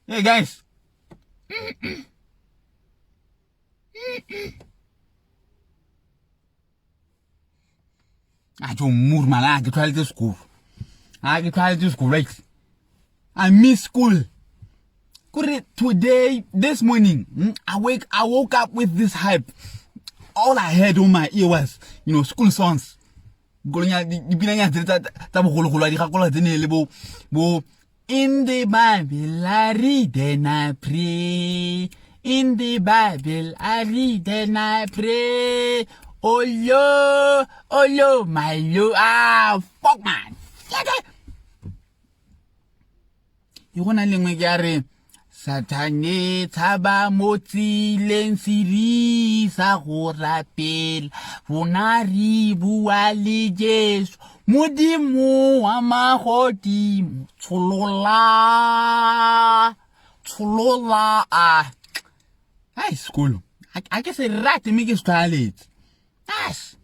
Hey guys. A jo mur mala ke tlwaeletse sekolo. A ke tlwaeletse sekolo right. I miss school. Kore today this morning I woke up with this hype. All I heard on my ear was, school songs. Dipinanyana tse tsa bogologolo a di gakolola tse ne le bo bo In the Bible I read and I pray. In the Bible I read and I pray. Oh yo, oh yo, my yo, ah, fuck man. E go na lengwe ke a re Sathane tshaba mo tseleng serisa go rapela rona re bua le Jesu Modimo wa magodimo tsholola tsholola a ai sekolo a ke se rate mme ke se tlwaeletse as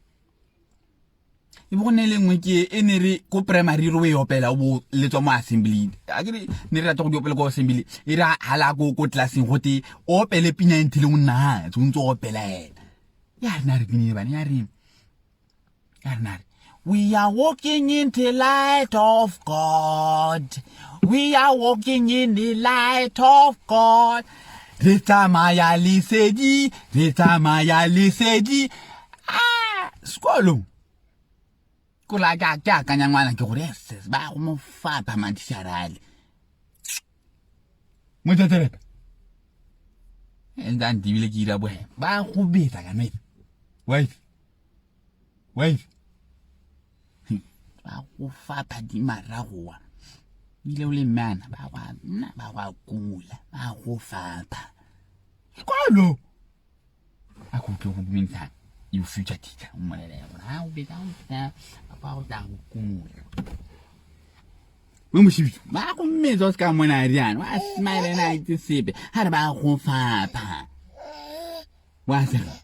e bo go ne le nngwe ke e ne re ko primary re o e opela o bo le tswa mo assembly a ke ne re rata go di opela ko assembly e re ha la ko ko classeng go te o opele pina e nthile o nna o ntse o opela ena ya rena re pina e bane ya re ya rena re We are walking in the light of God. We are walking in the light of God. Re tsamaya lesedi, re tsamaya lesedi. Ah, sekolo. Ko la ka ke akanya ngwana ke gore yes, ba go mo fapha mathisarale. Mo tsetseleka. E ntse a ntibile ke ira bohe. Ba go betsa ka metse. Wait. Wait. Ba go fapha di maragoa. Ile o le mmana ba go nna ba go kula ba go fapha. Sekolo. A go utlwe go dumedisa your future teacher o mmolele gore ha o betsa o betsa ba go tla go kumula. Mo moshibitso ba go mmetsa o se ka mona riana wa smile ena a itse sepe ha re ba go fapha. Wa sega.